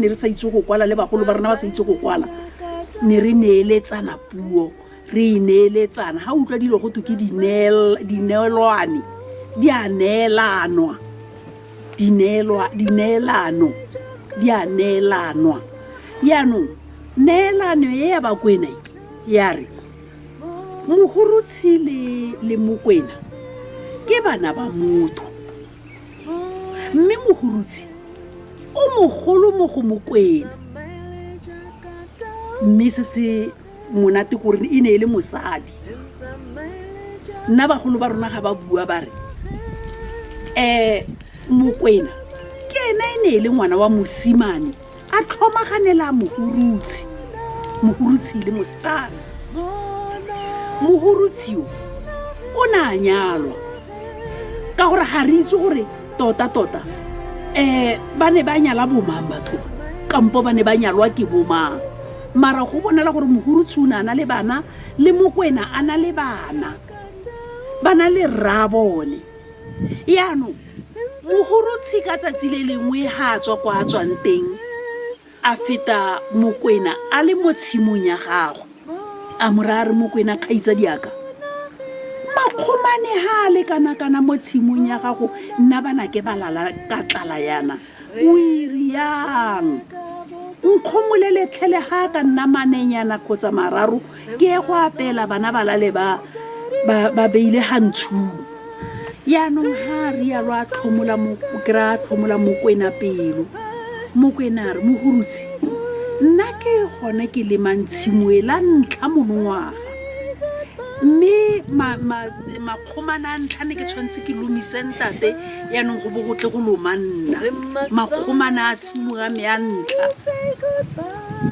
ne re sa itse go kwala le bagolo ba rona ba sa itse go kwala ne re neeletsana puo re e neeletsana ga utlwa dilo go thwe ke dineelwane di a neelanwa dineelano di a neelanwa yaanong neelano e ya bakwena e, ya re mohurutshi le le mokwena ke bana ba motho mme mohurutshi o mogolo mo go mokwena mme se se monate kore e ne e le mosadi nna bagolo ba rona ga ba bua ba re um mokwena ke ena e ne e le ngwana wa mosimane a tlhomaganela mohurutshi mohurutshi le mosetsana mohurutshi yo o ne a nyalwa ka gore ga re itse gore tota-tota um ba ne ba nyala bomang batho kampo ba ne ba nyalwa ke bomang mara go bonala gore mohurutshi o ne a na le bana le mokwena a na le bana ba na le rraabone yaanong mohurutshi ka tsatsi le lengwe ga a tswa kwa a tswang teng a feta mokwena a le mo tshimong ya gagwe a mo raya re mokwena kgaitsa diaka makgomane ga a le kana-kana mo tshimong ya gago nna bana ke ba lala ka tlala yana o iriang nkgomolele tlhele ga a ka nna manenyana kgotsa mararo ke ye go apela bana ba lale ba ba beile ga ntshung yaanong ga a rialo a tlhomola kry a tlhomola mokwena pelo mokwena a re mohurutshi nna ke gone ke lemang tshimo e la ntlha monongwaga mme makgomana a ntlha ne ke tshwanetse ke lomise ntate yaanong go bo go tle go loma nna makgomana a tshimo ya me ya ntlha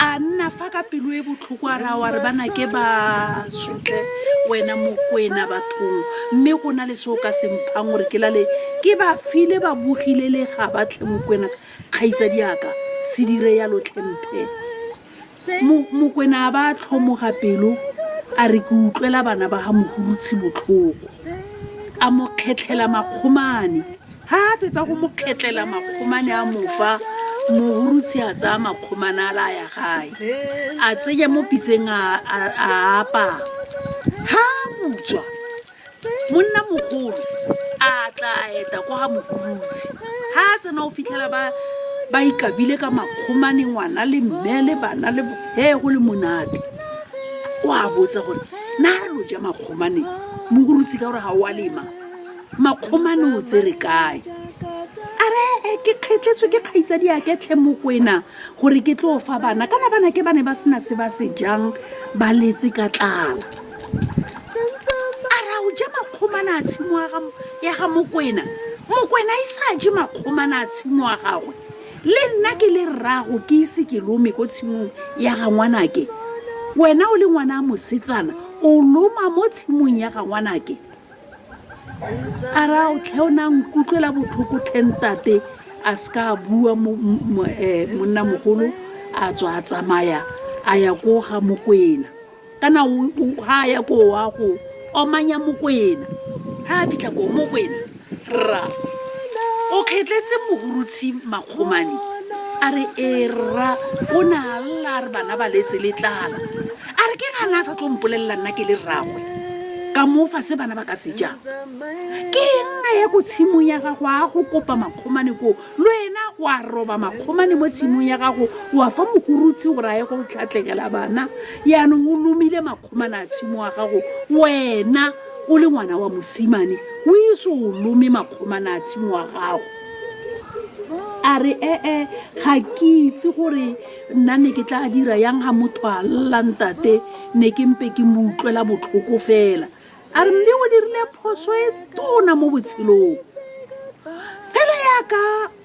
a nna fa ka pelo e botlhoko a raya wa re bana ke ba sotle wena mokwena bathong mme go na le se o ka semphang gore ke lale ke ba file ba bogile le ga ba tlhe mokwena kgaitsadi yaka se dire yalo tlhemphe Mokwena a ba a tlhomoga pelo a re ke utlwela bana ba ga Mohurutshi botlhoko. A mo kgetlhela makgomane. Ha a fetsa go mo kgetlela makgomane a mo fa, Mohurutshi a tsaya makgomane a la ya gae. A tsenya mo pitseng a a apaya. Ha a butswa monna mogolo a tla eta kwa ga mokurusi ga a tsena o fitlhela ba ba ikabile ka makgomane ngwana le mme le bana le he go le monate o a botsa gore na re lo ja makgomane mokurutsi ka gore ga o a lema makgomane o tsere kae a re eh, ke kgetletswe ke kgaitsadi ya ketlhe mokwena gore ke tlo fa bana kana bana ke ba ne ba sena se ba se jang ba letse ka tlala a ra o ja makgomana a tshimo ya ga mokwena mokwena e sa je makgomana a tshimo ya gagwe le nna ke le rrago ke ise ke lome ko tshimong ya ga ngwanake wena o le ngwana a mosetsana o loma mo tshimong ya ga ngwanake a ra o tlhe o na nkutlwela botlhoko tlhe ntate a se ka a bua eh, monnamogolo a tswa a tsamaya a ya ko ga mokwena kana ga a ya koo wa go omanya mokwena ga a fitlha koo mokwena rra o kgetletse mohurutshi makgomane a re e rra o ne a lla a re bana ba letse le tlala a re ke gana a sa tlo mpolelela nna ke le rragwe ka mo fa se bana ba ka se jang ke eng a ya ko tshimong ya gago a go kopa makgomane koo le wena wa roba makgomane mo tshimong ya gago wa fa mokurutshi gore a ye go tlhatlhegela bana yaanong o lomile makgomane a tshimo wa gago wena o le ngwana wa mosimane o ise o lome makgomane a tshimo wa gago a re ee ga ke itse gore nna ne ke tla dira yang ga motho a lla ntate ne ke mpe ke mo utlwela botlhoko fela a re mme o dirile phoso e tona mo botshelong fela yaka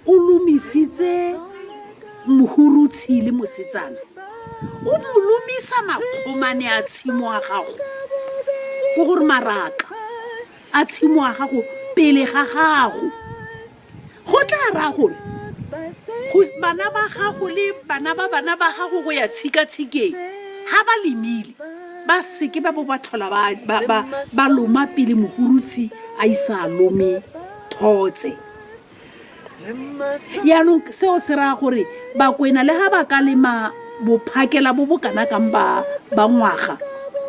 o lomisitse mohurutshi le mosetsana o mo lomisa makgomane a tshimo a gago ko gore maraka a tshimo a gago pele ga gago go tla raya gore bana ba gago le bana ba bana ba gago go ya tshika-tshikeng ga ba lemile ba seke ba bo ba tlhola ba loma pele mohurutshi a isa lome thotse. Yaanong seo se raya gore Bakwena le ga ba ka lema bophakela bo bo kana kang ba ba ngwaga,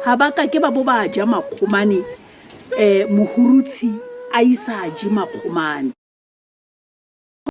ga ba kake ba bo ba ja makgomane um Mohurutshi a isa a je makgomane.